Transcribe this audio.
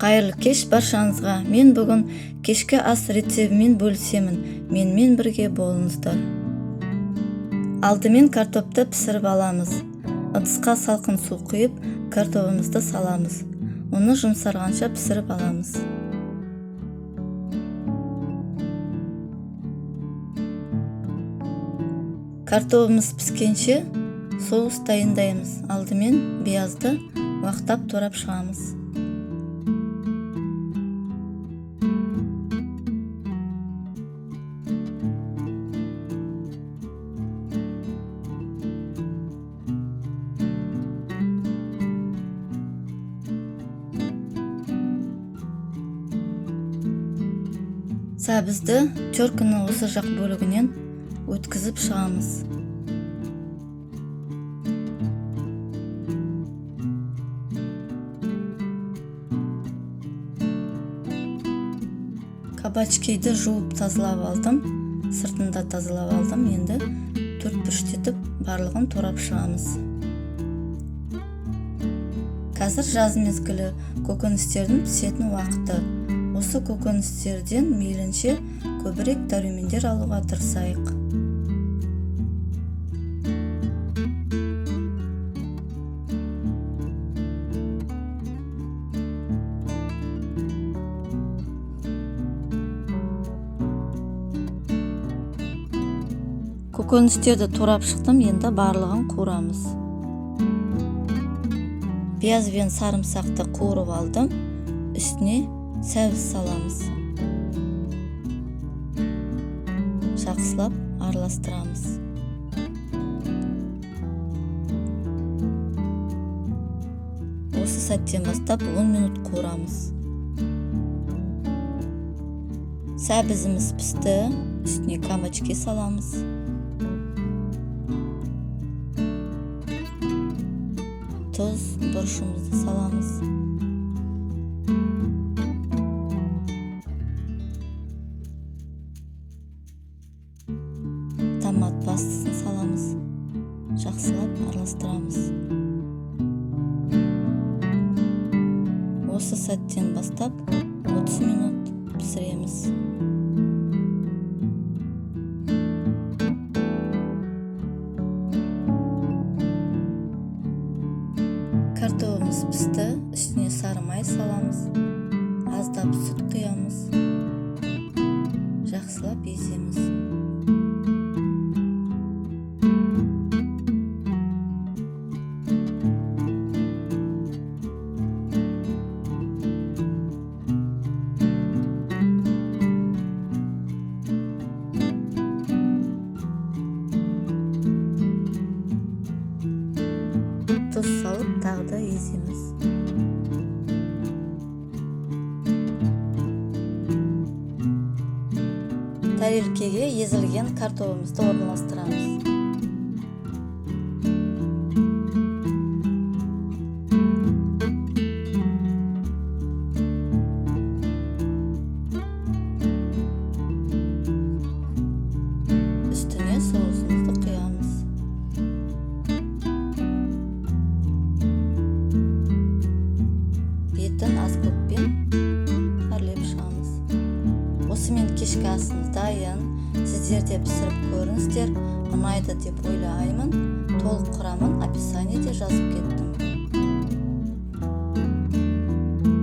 Қайырлы кеш баршаңызға. Мен бүгін кешкі ас рецебімен бөлісемін. Менімен бірге болыңыздар. Алдымен картопты пісіріп аламыз. Ыдысқа салқын су құйып, картобымызды саламыз. Оны жұмсарғанша пісіріп аламыз. Картобымыз піскенше соус дайындаймыз. Алдымен пиязды уақтап турап шығамыз. Сәбізді теркінің осы жақ бөлігінен өткізіп шығамыз. Кабачкиді жуып тазалап алдым, сыртында тазалап алдым. Енді төрт бұрыштетіп барлығын турап шығамыз. Қазір жаз мезгілі, көкөністердің пісетін уақыты. Осы көкөністерден мейлінше көбірек дәрумендер алуға тырысайық. Көкөністерді турап шықтым, енді барлығын қуырамыз. Пияз бен сарымсақты қуырып алдым, үстіне сәбіз саламыз. Жақсылап араластырамыз. Осы сәттен бастап 10 минут қуырамыз. Сәбізіміз пісті, үстіне кабачки саламыз. Тұз, бұрышымызды саламыз. Томат пастасын саламыз. Жақсылап араластырамыз. Осы сәттен бастап 30 минут пісіреміз. Картобымыз пісті, үстіне сары май саламыз, аздап сүт құямыз, жақсылап еземіз. Тұз салып тағы да еземіз. Тәрелкеге езілген картобымызды орналастырамыз. Үстіне соусымызды құямыз. Бетін аскөкпен әрлеп шығамыз. Осымен кешкі асымыз дайын. Сіздер де пісіріп көріңіздер, ұнайды деп ойлаймын. Толық құрамын описаниеде жазып кеттім.